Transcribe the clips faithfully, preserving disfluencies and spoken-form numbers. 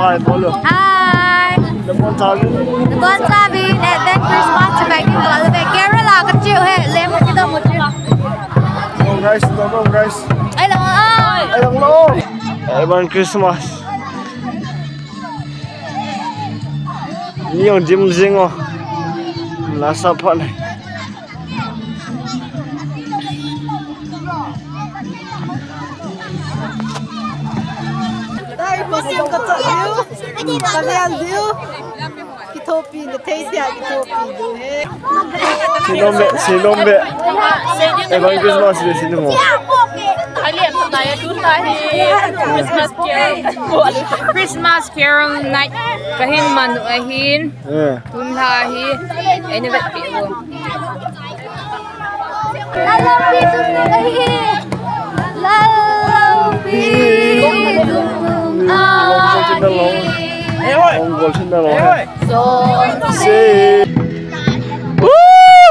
Hi, Bolo. Hi. Nabonchauvin. Nabonchauvin, Advent Christmas chibai kibol'uve. Carol a kachiu hi, lem kidom u chu. Hello guys, hello guys. Hello. Hello. Advent Christmas. Ni jong gym jing o. Nasa phat ne. Dai, pasal ka chak diu. Ka lian diu. Kithopi, na thei sia kithopi diu he. Sinom be, sinom be. Advent Christmas be sinom. Christmas Carol. Christmas Carol night. Kahin man ahin. Eh. Tun lha hi, eina vetpeh u. Lal pi tung ahi. Lal pi tung ahi. Ong gol sin na lo. Son se. Woo!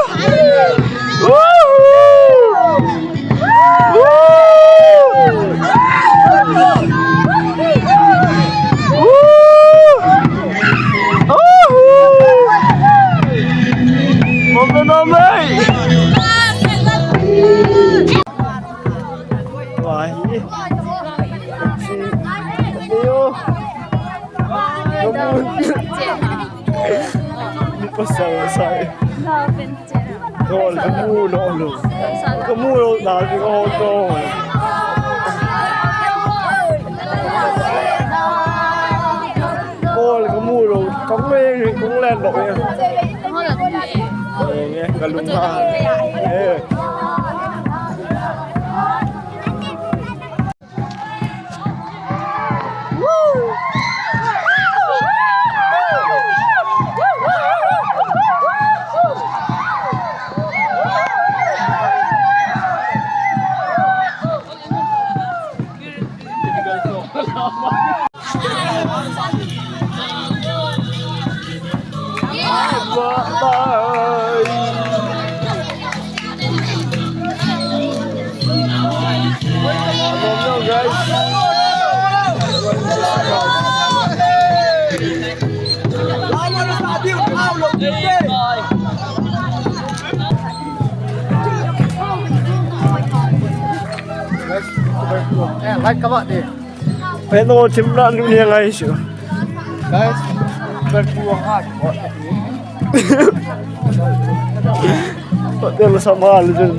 Woo! Pasal saya. Kol, kamu lou lou. Kamu lou na, kamu lou. Kol, kamu lou. Kamu lou, kamu lou. Eh, kalung ha. Eh. Eh, light ka ba de. Peno chim na nu ni ngai su. Guys, ber tu ha. Hotel sama lu jun.